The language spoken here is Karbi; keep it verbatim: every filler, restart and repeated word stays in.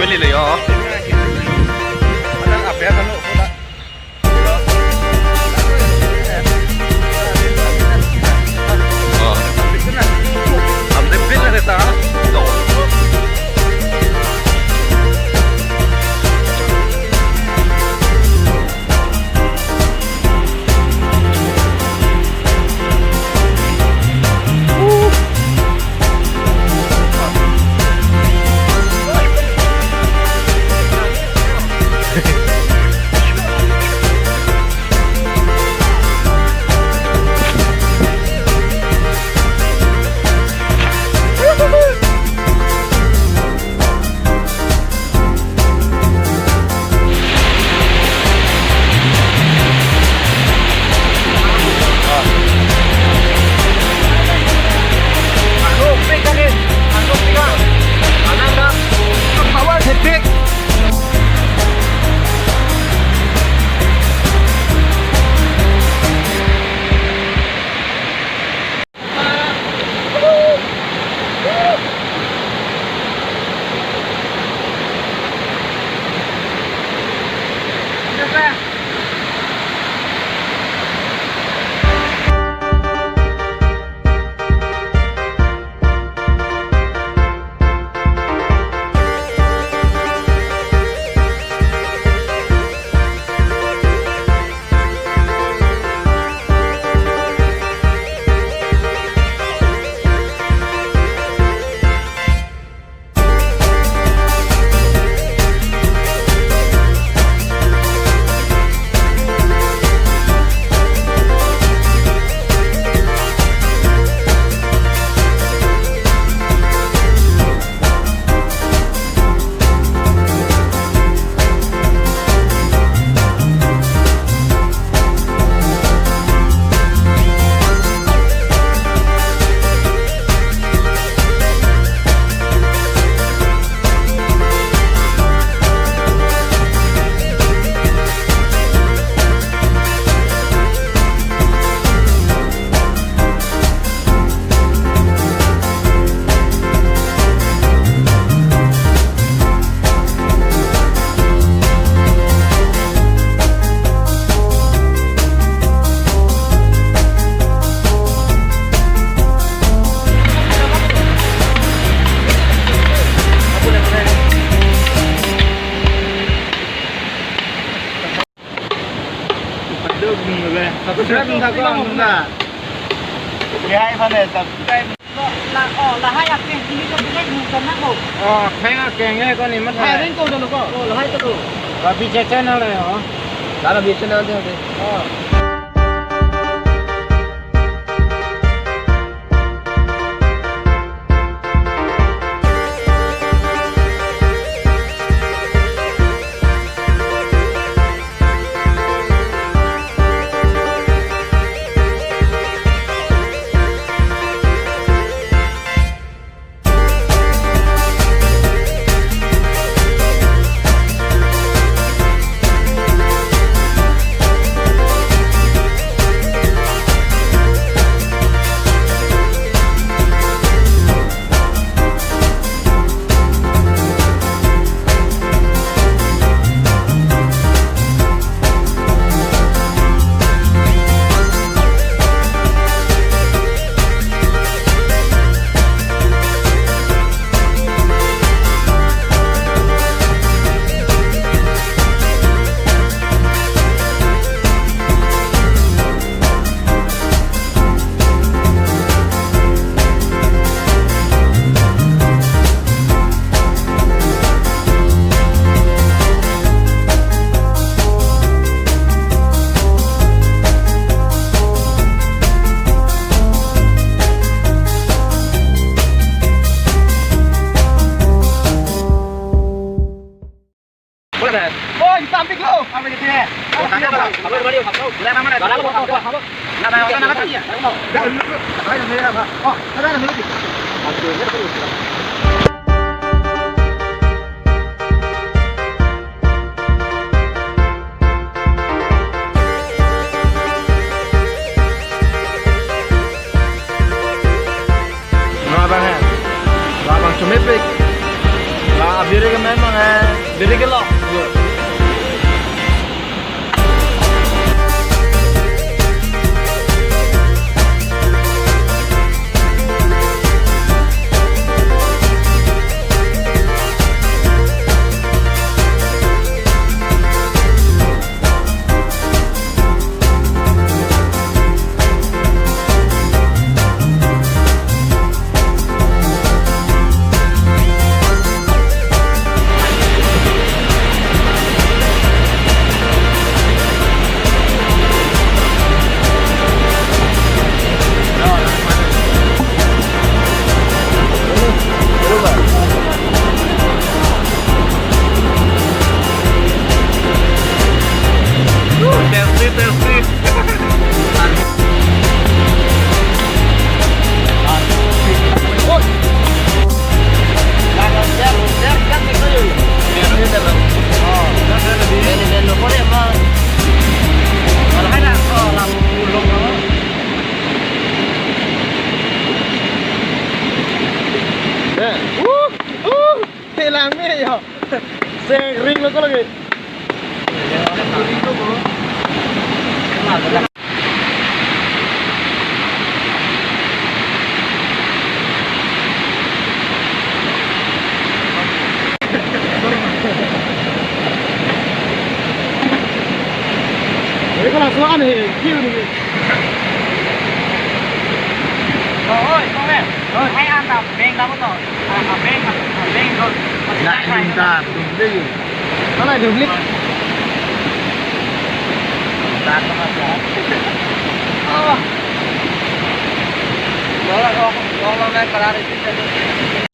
Lele yo. Ada apa ya, kalau Subscribe nang thak ko, nang thak. Lahai aphi, ini ko bilai nang ko. Oh, khaing akeng e ko ni mat hai. Hai, ko dolo ko. Oh, lahai to ko. Rabi channel e, oh. Lahai Rabi channel de, de. Oh. Oi, kita ambil dulu. Ambil gitu ya. Labang ya. Labang chumepik. La Biri ke memang, eh, biri ke lok. Testi, testi. Eh, uh, uh, hilang nih, yo. Sering lo kalau gitu. Ini kalau suan nih, kiu nih. Oh, oi, kong eh. Oi. Hai, anta beng kamu tuh. Ah, beng, beng tuh. Nah, ini bentar, tunggu dulu. Mana dublik? Bentar, Mas, ya. Oh. Lola, lola, lola, lola, kelar itu tadi.